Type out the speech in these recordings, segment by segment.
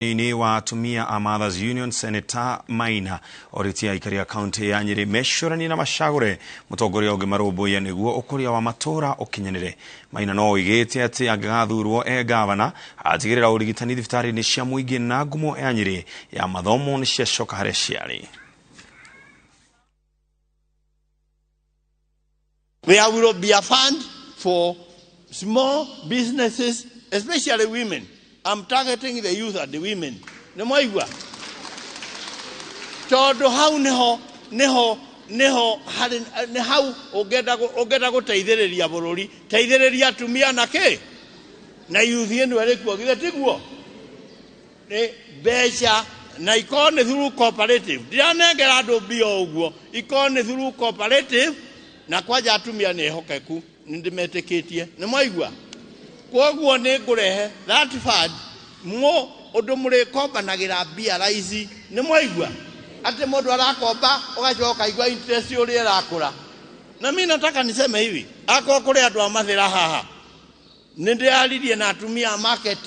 Ni wa atumia a Mothers Union Senator Maina orĩtie aikari a kaunti ya Nyeri mecũranie na macagũre mũtongoria ũngĩ marũmbũiya nĩguo ũkũria wa matũũra ũkinyanĩre. Maina no oigĩte atĩ angĩgathurwo e gavana atigĩrĩra ũrigitani thibitarĩ-inĩ cia mũingĩ na ngumo ya Nyeri ya mathomo nĩ ciacoka harĩa ciarĩ. There will be a fund for small businesses, especially women. I'm targeting the youth and the women. Nĩ mwaigua? Tondũ hau nĩho nĩho nĩho harĩ nĩ hau ũngĩenda ũngĩenda gũteithĩrĩria bũrũri, teithĩrĩria atumia na kĩ na youth ĩno ĩrĩ kuo, githĩ tiguo? Nĩ mbeca na ikorwo nĩ through cooperative. Ndiranengera andũ mbia o ũguo, ikorwo nĩ through cooperative, na kwanja atumia nĩ ehokeku, nĩ ndĩmetĩkĩtie. Nĩ mwaigua? Kwoguo nĩ ngũrehe that fund mũ ũndũ mũrĩkombanagĩra mbia raici. Nĩ mwaigua? Atĩ mũndũ arakomba ũgacoka ũkaigua interest ũrĩa ĩrakũra. Na mi nataka niseme hivi, akorwo kũrĩ andũ a Mathĩra haha, nĩ ndĩraririe na atumia a market,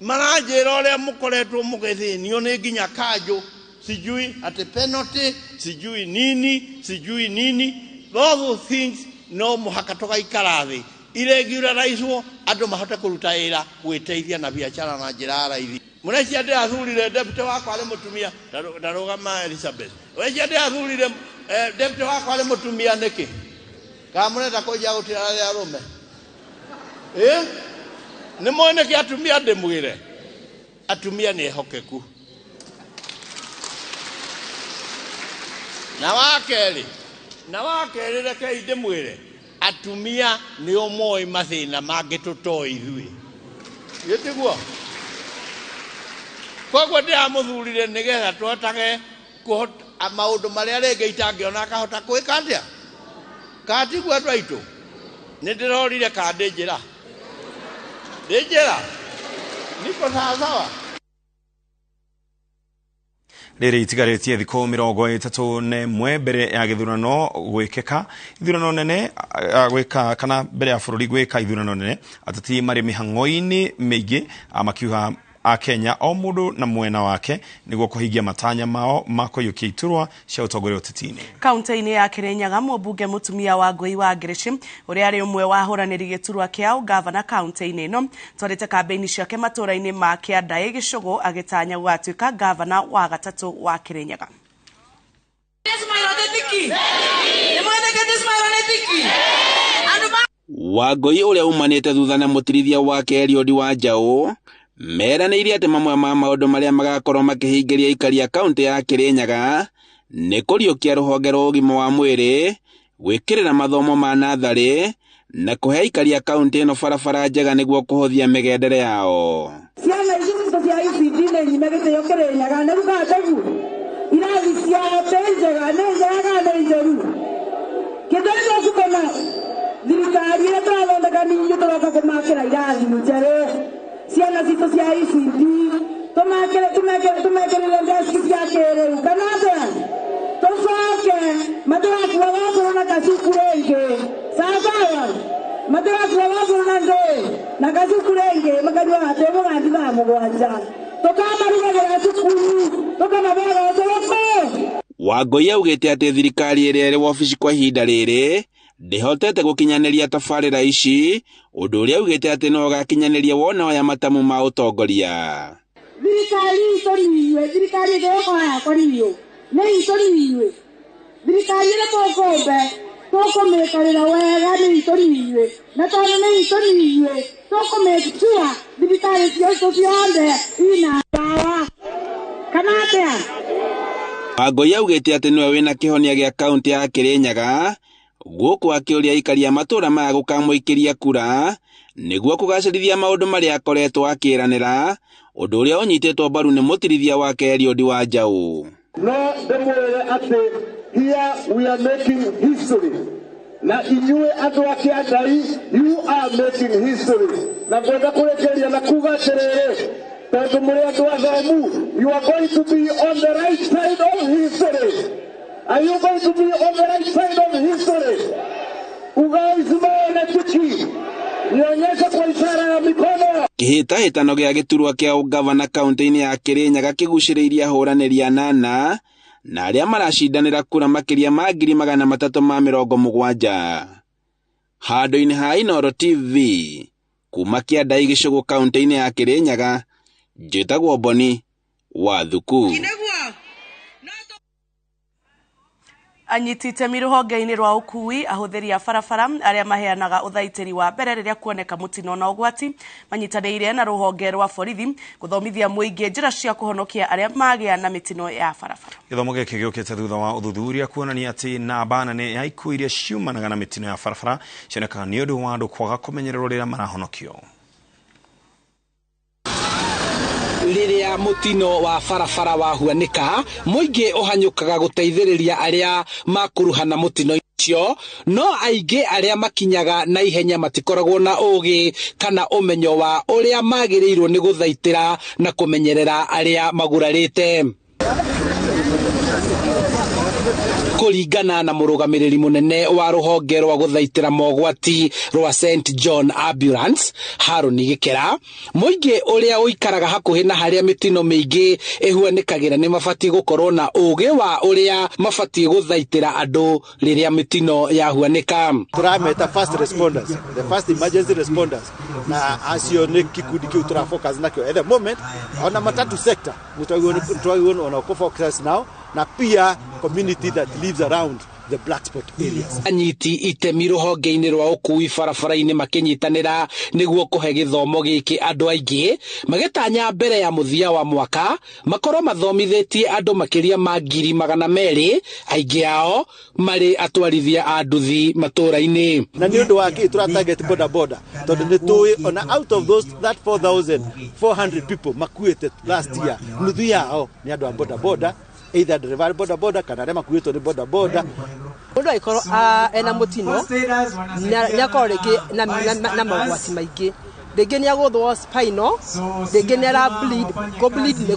maranjĩra ũrĩa mũkoretwo mũgĩthĩnio nĩ nginya kanjũ, sijui atĩ penalty, sijui nini, sijui nini. Those things no mũhaka tũgaikara thĩ iregularizwo andũ mahote kũruta wĩra gwĩteithia na biacara na njĩra ya raithi. Mũrecia ndĩrathurire deputy wakwa arĩ mũtumia, ndarũgama Elizabeth. Mũrecia ndĩrathurire deputy wakwa arĩ mũtumia nĩkĩ? Kana mũrenda kũnjia gũtĩra arĩa arũme? Nĩ mũĩ nĩkĩ atumia ndĩmwĩre? Atumia nĩ ehokeku. Na wa kerĩ rekei ndĩmwĩre, atumia nĩo moĩ mathĩna mangĩ tũtoĩ ithuĩ. Githĩ tiguo? Koguo ndĩramũthurire nĩgetha tũhotage maũndũ marĩa rĩngĩ itangĩona akahota gwĩka atĩa? Kana tiguo andũ aitũ? Nĩ ndĩrorire kana ndĩ njĩra? Ndĩ njĩra? Niko sawa sawa? Rĩrĩ itigarĩtie thikũ 31 mbere ya gĩthurano gwĩkĩka ithurano nene gwĩka kana mbere ya bũrũri gwĩka ithurano nene, ateti marĩ mĩhang'o-inĩ mĩingĩ makiuga a Kenya o mũndũ na mwena wake nĩguo kũhingia matanya mao ma kũiyũkia iturwa cia ũtongoria ũteti-inĩ. Kaunti-inĩ ya Kirinyaga, mũmbunge mũtumia wa Ngũi wa Ngirici ũrĩa arĩ ũmwe wa ahũranĩri gĩturwa kĩa ũgavana kaunti-inĩ ĩno twarĩte kambĩini ciake matũũra-inĩ ma Kĩandaĩ Gĩcũgũ agĩtanya gũgatuĩka gavana wa gatatũ wa Kirinyaga. Wangũi ũrĩa umanĩte thutha na mũtirithia wake Eliud Wanjaũ meranĩire atĩ mamwe ma maũndũ marĩa magakorwo makĩhingĩria aikari a kaunti ya Kirinyaga nĩ kũriũkia rũhonge rwa ũgima wa mwĩrĩ, gwĩkĩrĩra mathomo ma natharĩ na kũhe aikari a kaunti ĩno barabara njega nĩguo kũhũthia mĩgendere yao. Ciana ici citũ cia ECD nĩ nyime gĩtĩo Kirinyaga, nĩguo kana tiguo? Irathi ciao nĩ njega, nĩ njega kana nĩ njũru? Kĩndũ gĩkĩ gũkona thirikari ĩrĩa tũrathondeka nĩ ithuĩ tũroka kũmakĩra irathi njerũ. Ciana citũ cia ECD tũmekĩrĩre deski cia kĩrĩu kana atĩa? Tũcoke matigakuaga ũcũrũ na kacuku rĩngĩ, sawasawa? Matigakuaga ũcũrũ na ndũĩ na kacuku rĩngĩ, makanyuaga atĩ mũgandi thaa 7, tũkamarugagĩra cukuru, tũkamabeaga ũcũrũ kũ. Wangũi augĩte atĩ thirikari ĩrĩa ĩrĩ wabici kwa ihinda rĩrĩ ndĩhotete gũkinyanĩria tabarĩra ici, ũndũ ũrĩa augĩte atĩ no ũgakinyanĩria wona aya matamu ma ũtongoria. Thirikari itũ nĩ inyuĩ, thirikari ĩngĩ ĩgũkorwo yakwa nĩ inyuĩ, nĩ itũ nĩ inyuĩ. Thirikari ĩrĩa tũkũmbe tũkũmĩkarĩra wega nĩ itũ nĩ inyuĩ, na tondũ nĩ itũ nĩ inyuĩ tũkũmĩtua thirikari ciitũ ciothe ina ndawa kana atĩa? Wangũi augĩte atĩ nĩwe wĩna kĩhonia gĩa kaunti ya Kirinyaga, gũkũ akĩũria aikari a matũũra maya gũkamũikĩria kura nĩguo kũgacĩrithia maũndũ marĩa akoretwo akĩranĩra, ũndũ ũrĩa ũnyitĩtwo mbaru nĩ mũtirithia wake Eliud Wanjaũ. No ndĩmwĩre atĩ here we are making history, na inyuĩ andũ a Kĩandai, you are making history. Na ngwenda kũrĩkĩrĩria na kuga atĩrĩrĩ, tondũ mũrĩ andũ athomu, you are going to be on the right side of history. Are you going to be on the right side of history? Ugai Ismail Tiki. Nionyeshe kwa ishara ya mikono. Kĩhĩtahĩtano gĩa gĩturwa kĩa ũgavana kaunti-inĩ ya Kirinyaga kĩgucĩrĩirie ahũranĩri anana na arĩa maracindanĩra kura makĩria ma 370,000. Handũ-inĩ ha Inooro TV kuma Kĩandai Gĩcũgũ kaunti-inĩ ya Kirinyaga, njĩtagwo Boni wa Thuku. Anyiti itemi rũhonge-inĩ rwa ũkui ahũthĩri a barabara arĩa maheanaga ũthaitĩri wa mbere rĩrĩa kuoneka mũtino na ũgwati manyitanĩire na rũhonge rwa borithi gũthomithia mũingĩ njĩra cia kũhonokia arĩa magĩa na mĩtino ya barabara. Gĩthomo gĩkĩ gĩũkĩte thutha wa ũthuthuria kuonania atĩ namba nene ya ikuũ iria ciumanaga na mĩtino ya barabara cionekaga nĩ ũndũ wa andũ kwaga kũmenyererwo rĩrĩa marahonokio. Rĩrĩa mũtino wa barabara wahuanĩka, mũingĩ ũhanyũkaga gũteithĩrĩria arĩa makuruhana mũtino ũcio, no aingĩ arĩa makinyaga na ihenya matikoragwo na ũgĩ kana ũmenyo wa ũrĩa magĩrĩirwo nĩ gũthaitĩra na kũmenyerera arĩa magurarĩte. Kũringana na mũrũgamĩrĩri mũnene wa rũhonge rwa gũthaitĩra mogwati rwa St John Ambulance Harũni Gĩkera, mũingĩ ũrĩa ũikaraga hakuhĩ na harĩa mĩtino mĩingĩ ĩhuanĩkagĩra nĩ mabatiĩ gũkorwo na ũgĩ wa ũrĩa mabatiĩ gũthaitĩra andũ rĩrĩa mĩtino yahuanĩka. Tũrameta first responders, the first emergency responders, na acio nĩ kikundi kĩu tũrafocus nakĩo at the moment. Ona matatu sector nĩ twagĩrĩirwo ona kũ-focus now, na pia community that lives around the black spot areas. Anyiti itemi rũhonge-inĩ rwa ũkui barabara-inĩ makĩnyitanĩra nĩguo kũhe gĩthomo gĩkĩ andũ aingĩ, magĩtanya mbere ya mũthia wa mwaka makorwo mathomithĩtie andũ makĩria ma 200,000, aingĩ ao marĩ atwarithia a nduthi matũũra-inĩ. Na nĩ ũndũ wa kĩ tũra target boda boda, tondũ nĩ tũĩ ona out of those that 4,400 people makuĩte last year, nuthu yao nĩ andũ a boda boda, either driver boda boda kana arĩa makuĩtwo nĩ boda boda. Mũndũ angĩkorwo ena mũtino nĩ akorwo rĩngĩ na mogwati maingĩ, rĩngĩ nĩ agũthwo spinal, rĩngĩ nĩ ara bleed, kũ bleed nĩ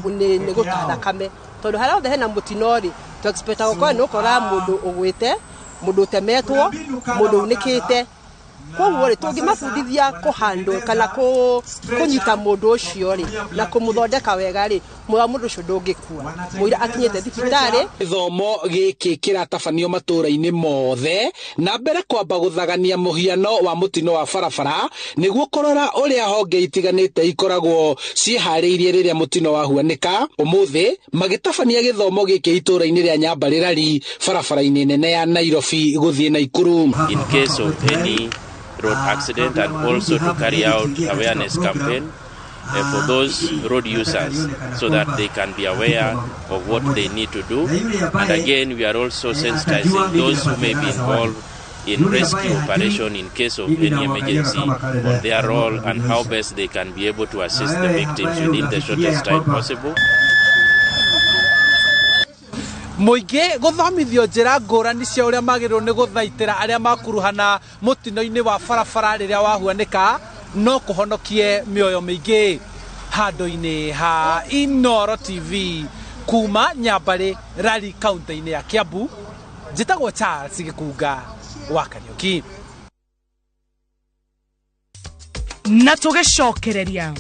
gũta thakame, tondũ harĩa hothe hena mũtino rĩ, tũ expect gũkorwo nĩ ũkora mũndũ ũgwĩte, mũndũ ũtemetwo, mũndũ unĩkĩte. Koguo rĩ, tũngĩmabundithia kũhandle kana kũnyita mũndũ ũcio rĩ na kũmũthondeka wega rĩ, muoyo mũndũ ũcio ndũngĩkua mũira akinyĩte thibitarĩ. Gĩthomo gĩkĩ kĩratabanio matũũra-inĩ mothe na mbere kwamba gũthagania mũhiano wa mũtino wa barabara nĩguo kũrora ũrĩa honge itiganĩte ikoragwo ciĩharĩirie rĩrĩa mũtino wahuanĩka. Ũmũthĩ magĩtabania gĩthomo gĩkĩ itũũra-inĩ rĩa Nyambarĩrari barabara-inĩ nene ya Nairobi gũthiĩ Naikuru. In case of any road accident, and also to carry out awareness campaign for those road users so that they can be aware of what they need to do. And again, we are also sensitizing those who may be involved in rescue operation in case of any emergency on their role and how best they can be able to assist the victims within the shortest time possible. Mũingĩ gũthomithio njĩra ngũrani cia ũrĩa magĩrĩirwo nĩ gũthaitĩra arĩa makuruhana mũtino-inĩ wa barabara rĩrĩa wahuanĩka no kũhonokie mĩoyo mĩingĩ. Handũ-inĩ ha Inooro TV kuma Nyambarĩ Rari kaunti-inĩ ya Kiambu, njĩtagwo Charles Gĩkunga wa Kariũki. Na tũgĩcokereria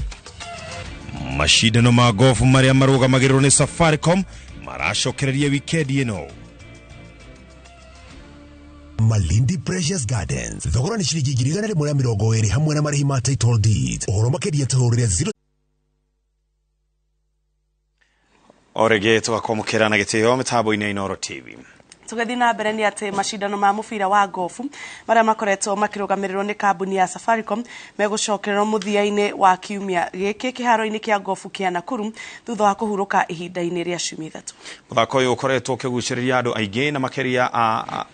macindano ma golf marĩa marũgamagĩrĩrwo nĩ Safaricom maracokereria wikendi ĩno. Malindi Precious Gardens thogora nĩ ciringi 120 hamwe na marĩhi ma title deed. Ũhoro makĩria tũhũrĩre 0. O rĩngĩ tũgakwamũkĩra na gĩtĩo mĩtambo-inĩ ya Inooro TV. Tũgĩthiĩ na mbere nĩ atĩ macindano ma mũbira wa gofu marĩa makoretwo makĩrũgamĩrĩrwo nĩ kambuni ya Safaricom megũcokererwo mũthia-inĩ wa kiumia gĩkĩ kĩharo-inĩ kĩa gofu kĩa Nakuru thutha wa kũhurũka ihinda-inĩ rĩa ciumia ithatũ. Mũthako ũyũ ũkoretwo ũkĩgucĩrĩria andũ aingĩ na makĩria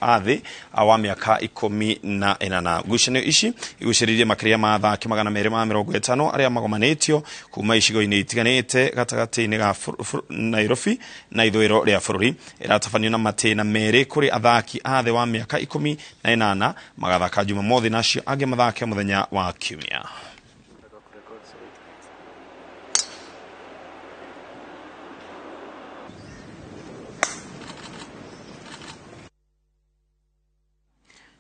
a thĩ wa mĩaka 18. Ngucanio ici igucĩrĩirie makĩria ma athaki 250 arĩa magomanĩtio kuma icigo-inĩ itiganĩte gatagatĩ-inĩ ga Nairobi na ithũĩro rĩa bũrũri. Ĩratabanio na matĩna merĩ kũrĩ athaki a thĩ wa mĩaka 18 magathaka Jumamothi na acio angĩ mathake mũthenya wa Kiumia.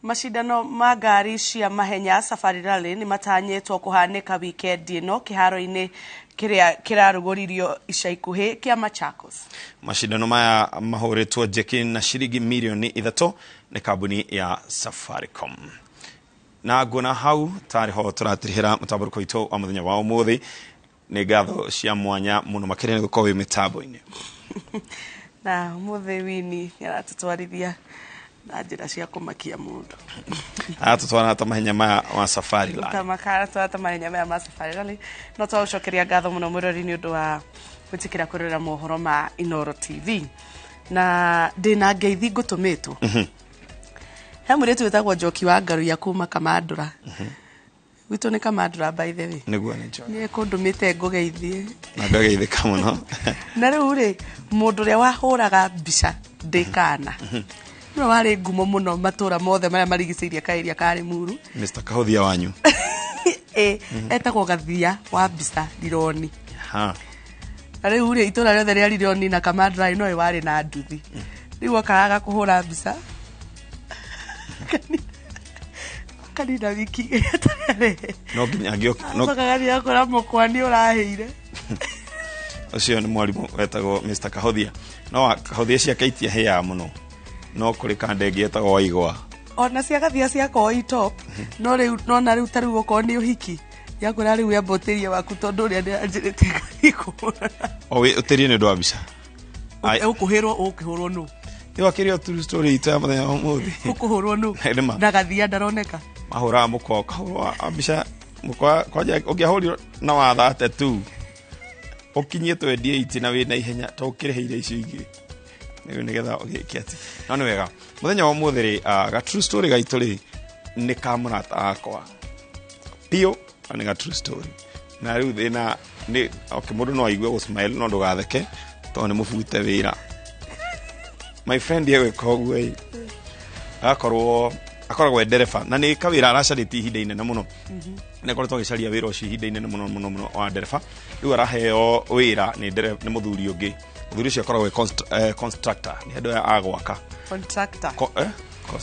Macindano ma ngari cia mahenya Safari Rally nĩ matanyĩtwo kũhanĩka wikendi ĩno kĩharo-inĩ kĩrĩa kĩrarugũririo ica ikuhĩ kĩa Machakos. Macindano maya mahũrĩtwo njeki na ciringi mirioni 3 nĩ kambuni ya Safaricom. Na nguona hau tarĩ ho tũratirihĩra mũtambarũko witũ wa mũthenya wa ũmũthĩ. Nĩ ngatho cia mwanya mũno makĩria nĩ gũkorwo wĩ mĩtambo-inĩ. Na ũmũthĩ Winnie nĩ aratũtwarithia na njĩra cia kũmakia mũndũ. Aratũtwara ta mahenya maya ma Safari Rally. Tamakara ta mahenya maya ma Safari Rally. No twagũcokeria ngatho mũno mwĩrori nĩ ũndũ wa gwĩtĩkĩra kwĩrorera mohoro ma Inooro TV. Na ndĩna ngeithi ngũtũmĩtwo. He mũirĩtu wĩtagwo Njoki wa Ngaruiya kuma Kamandũra. Gwitũ nĩ Kamandũra by the way. Nĩguo nĩ njũĩ. Nĩ ekũndũmĩte ngũgeithie. Na ngageithĩka mũno. Na rĩu rĩ, mũndũ ũrĩa wahũraga mbica ndĩ kana. Nĩwe warĩ ngumo mũno matũra mothe marĩa marigicĩirie kaĩria ka Limuru. Mr. Kahuthia wanyu. Etagwo Gathia wa mbica Rironi. Ha. Na rĩu rĩ, itũra rĩothe rĩa Rironi na Kamandũra nowe warĩ na nduthi. Rĩu okaga kũhũra mbica. Kanina wiki igĩrĩ. No nginya angĩoka. No Acokaga athiĩ akora mũkwa nĩ ũrahĩire. Ũcio nĩ mwarimũ wetagwo Mr. Kahuthia. No Kahuthia ciake itiahĩaga mũno. No kũrĩ kanda ĩngĩ yetagwo Waigwa. Ona cia Gathia ciakorwo i top. No rĩu nona rĩu ta rĩu okorwo nĩ ũhiki. Yakwĩra rĩu amba ũtĩrie waku tondũ ũrĩa ndĩranjĩrĩte ngathiĩ kũhũrana. O wĩ ũtĩrie nĩ ũndũ wa mbica. Ũkũhĩrwo ũkĩhũrwo nũ? Ĩyo akĩrĩ o true story itũ ya mũthenya wa ũmũthĩ. Ũkũhũrwo nũ? Nĩ ma. Na Gathia ndaroneka. Mahũraga mũkwa ũkahũrwo mbica mũkwa kwanja ũngĩahũrirwo na wathate tu. Ũkinyie 28 na wĩna ihenya to ũkĩrĩhĩire icio ingĩ. Rĩu nĩgetha ũgĩke atĩ. No nĩ wega. Mũthenya wa ũmũthĩ rĩ, ga true story gaitũ rĩ, nĩ ka mũrata wakwa. Piũ, na nĩ ga true story. Na rĩu thĩna nĩ, okay, mũndũ no aigue gũ-smile no ndũgatheke tondũ nĩ mũbute wĩra. My friend egwĩka ũguo ĩ, agakorwo akoragwo e ndereba na nĩ kawĩra aracarĩtie ihinda inene mũno. Nĩ akoretwo agĩcaria wĩra ũcio ihinda inene mũno mũno mũno wa ndereba. Rĩu araheo wĩra nĩ ndereba, nĩ mũthuri ũngĩ. Mũthuri ũcio akoragwo e constructor, nĩ andũ aya a gwaka. Contractor.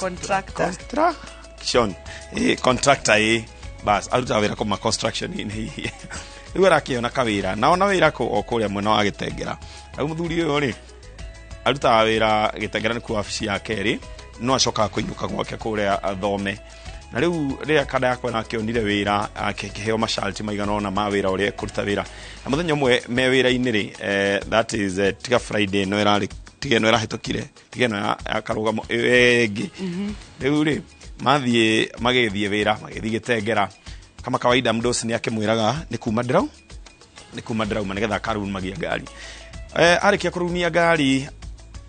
Contractor. Construction. Contractor bas arutaga wĩra kuma construction-inĩ hihi. Rĩu arakĩona kawĩra. Na ona wĩra o kũrĩa mwena wa Gĩtengera. Rĩu mũthuri ũyũ rĩ, arutaga wĩra Gĩtengera nĩkuo wabici yake ĩrĩ, no acokaga kũinũka gwake kũrĩa Thome. Na rĩu rĩrĩa kanda yakwa nakĩonire wĩra, akĩheo masharti maigana ũna ma wĩra ũrĩa ekũruta wĩra. Na mũthenya ũmwe me wĩra-inĩ rĩ, that is tiga Friday ĩno ĩrarĩ, tiga ĩno ĩrahĩtũkire, tiga ĩno ya karũgamo ĩyo ĩngĩ. Rĩu rĩ, mathiĩ magĩthiĩ wĩra, magĩthiĩ Gĩtengera. Kama kawaida mdosi nĩ akĩmwĩraga nĩ kuma ndĩrau, nĩ kuma ndĩrauma nĩgetha akarumagia ngari. Arĩkia kũrumia ngari,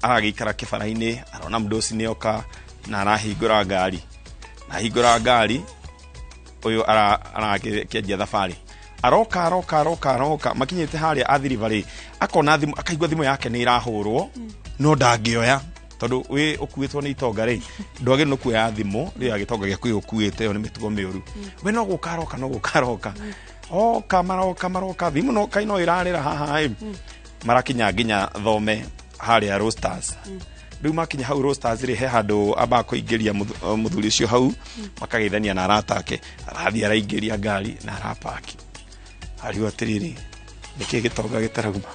aragĩikara kĩbara-inĩ, arona mdosi nĩ oka na arahingũra ngari. Na ahingũra ngari, ũyũ arakĩanjia thabarĩ. Aroka, aroka, aroka, aroka, makinyĩte harĩa athiriba rĩ, akona thimũ, akaigua thimũ yake nĩ ĩrahũrwo, no ndangĩoya. Tondũ wĩ ũkuĩtwo nĩ itonga rĩ, ndwagĩrĩirwo nĩ kuoya thimũ, rĩrĩa gĩtonga gĩaku gĩgũkuĩte, ĩyo nĩ mĩtugo mĩũru. We no gũka aroka, no gũka aroka. Oka, maroka, maroka, thimũ no, kaĩ no ĩrarĩra haha ĩ. Marakinya nginya Thome harĩa Roasters. Rĩu makinya hau Roasters rĩ, he handũ ambaga kũingĩria mũthuri ũcio hau, makageithania na arata ake. Arathiĩ araingĩria ngari na arapaki. Arigo atĩrĩrĩ, nĩkĩ gĩtonga gĩtarauma?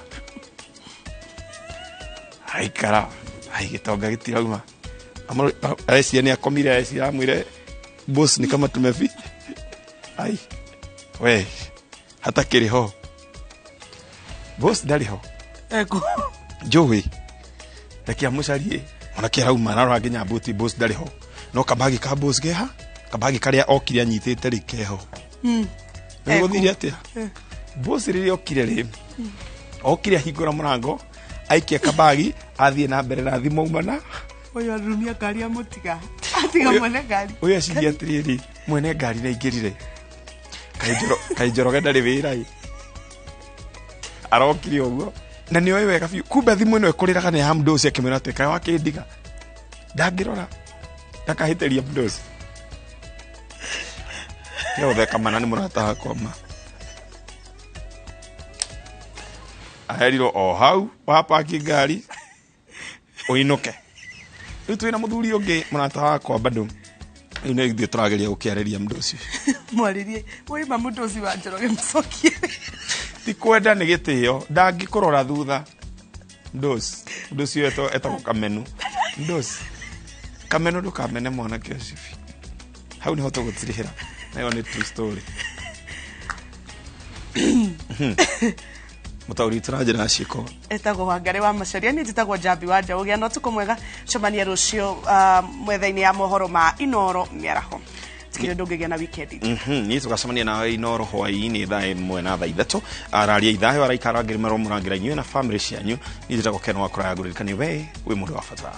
Aikara, ai gĩtonga gĩtirauma. Areciria nĩ akomire, areciria amwĩre, boss ni kama tumefi. Ai, we, hatakĩrĩ ho. Boss ndarĩ ho. Eko. Njũĩ. Reke amũcarie. Ona kĩ arauma, ararora nginya mbuti, boss ndarĩ ho. No kabagi ka boss keha, kabagi karĩa okire anyitĩte rĩ keho. Nĩ gũthire atĩa? Boss rĩrĩa okire rĩ, okire ahingũra mũrango, aikia kabagi, athiĩ na mbere na thimũ auma na. Ũyũ arumia ngari amũtiga. Atiga mwene ngari. Ũyũ aciria atĩrĩrĩ, mwene ngari nĩaingĩrire. Kaĩ Njoroge ndarĩ wĩra ĩ. Arokire ũguo. Na nĩoĩ wega biũ. Kumbe thimũ ĩno ĩkũrĩraga nĩ ya mdosi akĩmwĩra atĩ kaĩ wakĩndiga. Ndangĩrora. Ndakahĩtĩria mdosi. Tiga gũtheka mana nĩ mũrata wakwa ma. Aherirwo o hau wapaki ngari ũinũke. Rĩu twĩna mũthuri ũngĩ mũrata wakwa bado. Rĩu nĩ ithuĩ tũrageria gũkĩarĩria mũndũ ũcio. Mwarĩrie waima mũndũ ũcio wa Njoroge mũcokie. Ti kwenda, nĩ gĩtĩo, ndangĩkũrora thutha. Ndos mũndũ ũcio etagwo Kamenu. Ndos Kamenu, ndũkamene mwanake ũcio biũ. Hau nĩho tũgũtirihĩra, nayo nĩ true story. Mũtaũri witũ na njĩra ya ciĩko. Etagwo Wangari wa Macaria, niĩ njĩtagwo Njambi wa Njaũ. Gĩa na ũtukũ mwega, cemania rũciũ mwetha-inĩ ya mohoro ma Inoro mĩaraho. Tikĩrĩ ũndũ ũngĩgĩa na weekend. Niĩ tũgacemania nawe Inoro hwaĩ-inĩ thaa 1 na thaa 3. Araria ithayo araikara ngĩrĩmerwo mũrangĩra inyuĩ na family cianyu. Niĩ njĩtagwo Ken wa Kũraya, ngũririkanie we wĩ mũndũ wa bata.